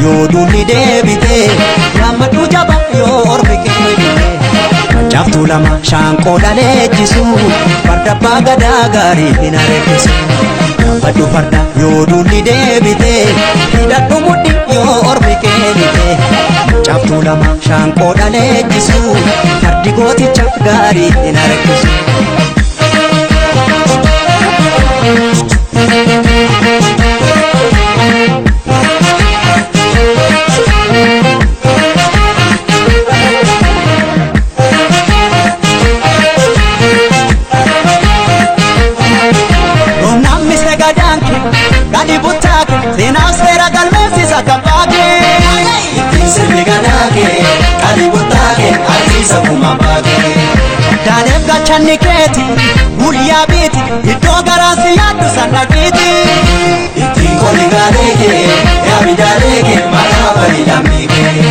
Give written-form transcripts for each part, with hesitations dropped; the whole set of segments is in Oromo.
Yoo duulli deebite yaammadu jaba yoo ormi keenye Caaftuu lama shaanqoo dhaleechisu farda abbaa gadaa gaarii hin areechisu. Yaabbadhu farda yoo duulli deebite hidhadhu mudhi yoo ormi keenye Caaftuu lama shaanqoo dhaleechisu fardi gooticha gaarii hin areechisu. Seenaaf seera galmeessisa kan baakee. Ittiin sirni gadaakee qalii buttaakee arsiisa kuma baakee. Daaleef gachanni keeti guyyaa biiti iddoo garaan si yaaddu sana giiti. Ittiin qoli gaaleekee yaabi jaaleekee maqaa bari lammiikee.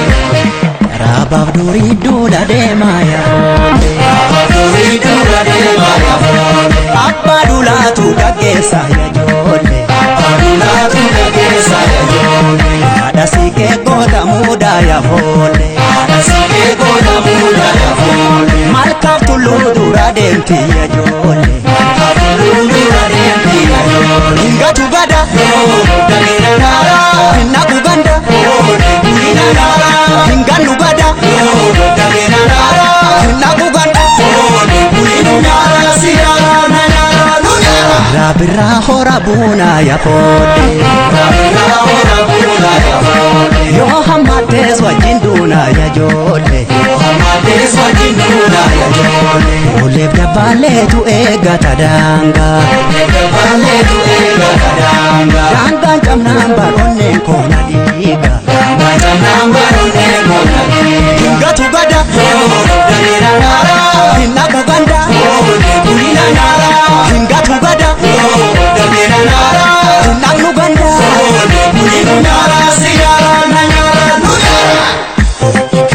Raabaaf durii duula deemaa yaafoole. Raabaaf durii duula deemaa yaafoole. Abbaa duulaatu gaggeessa yaajoole. Abbaa duulaatu gaggeessa yaajoole. Haadha siqee goota muudaa yaafoole. Haadha siqee goota muudaa yaafoole. Malkaaf tulluu dura deemti yaajoole. Malkaaf tulluu dura deemti yaajoole. Hingatu gada. Yoo dameera naara. Hinnaku ganda. Yoo deemina naara. Hingannu gada. Yoo dameera naara. Hinnaku ganda. Yoo deemina naara siyaara na nyaara nu nyaara. Raabirraa hora buunaa yaafoole. Raabirraa hora buunaa yaafoole. Yoo hammatees wajjin duunaa yaajoole. Yoo hammatees wajjin duunaa yaajoole. Oleef dabbaaleetu eeggata daangaa. Oleef dabbaaleetu eeggata daangaa. Daangaan cabnaan baroonneen koona dhiiga. Daangaan cabnaan baroonneen koona dhiiga. Hingatu gada. Yoo dameera naara. Hinnaku ganda. Yoo deemina naara. Hingatu gada. Yoo dameera naara. Hinnaknu ganda. Yoo deemina naara siyaara na nyaara nu nyaara.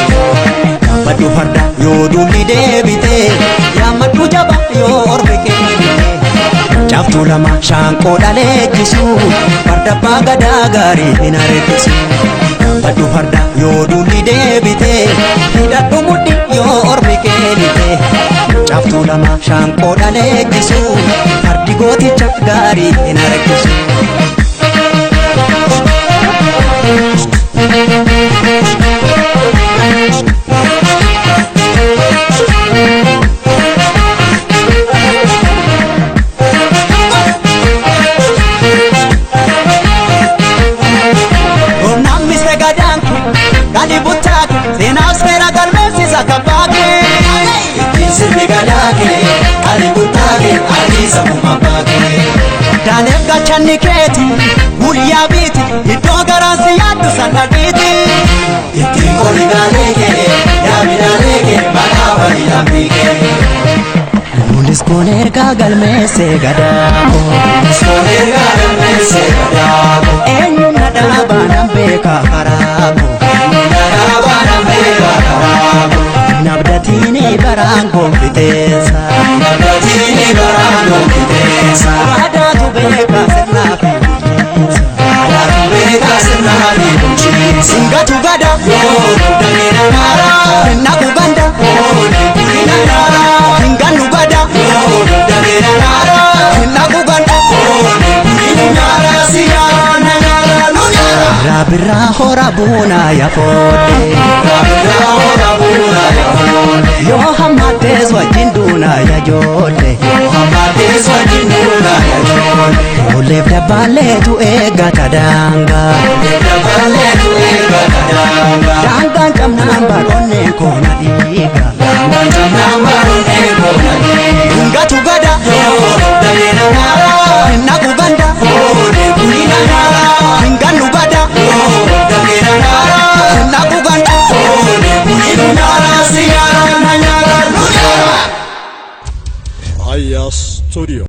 Yaabbadhu farda yoo duulli deebite yaammadhu jaba yoo ormi keenye Caaftuu lama shaanqoo dhaleechisu farda abbaa gadaa gaarii hin areechisu. Yaabbadhu farda yoo duulli deebite hidhadhu mudhi yoo ormi keenye Caaftuu lama shaanqoo dhaleechisu fardi gooticha gaarii hin areechisu. Namni sagadaanke gadi buttaake seenaaf seera galmeessisa kan baakee. Ittiin sirni gadaakee qalii buttaakee arsiisa kuma baakee. Daaleef gachanni keeti guyyaa biiti iddoo garaan si yaaddu sana giiti. Ittiin qoli gaaleekee yaabi jaaleekee maqaa bari lammiikee. Kunis kun ergaa galmeessee gadaako. Kun ergaa galmeessee gadaako. Eenyuun na dhaabaa nan beeka karaako. Eenyuun na dhaabaa nan beeka karaako. Nabdatiini baraan gonfiteessa. Nabdatiini baraan gonfiteessa. Aadaatu beeka sirnaa fi bulchiinsa. Aadaatu beeka sirnaa fi bulchiinsa. Hingatu gada. Yoo dameera naara. Hinnaku ganda. Yoo deemina naara. Hingannu gada. Yoo dameera naara. Hinnaku ganda. Yoo deemina naara siyaara na nyaara nu nyaara. Raabirraa hora buunaa yaafoole. Raabirraa hora buuna yaa. Yoo hammaattees wajjin duunaa yaa ijoollee. Yoo hammaattees wajjin duunaa yaa ijoollee. Fuulleef dabbaaleetu eeggata daangaa. Fuulleef dabbaaleetu eeggata daangaa. Daangaan cabnaan baroonneen koona dhiiga. Daangaan cabnaan baroonneen koona dhiiga. Hingatu gada. Damee naara. Hinnaku ganda. Bulina naara. Hingannu gada. Damee naara. Hinnaku ganda. Bulina naara. Siyaara na nyaara nu nyaara. Aya Studio.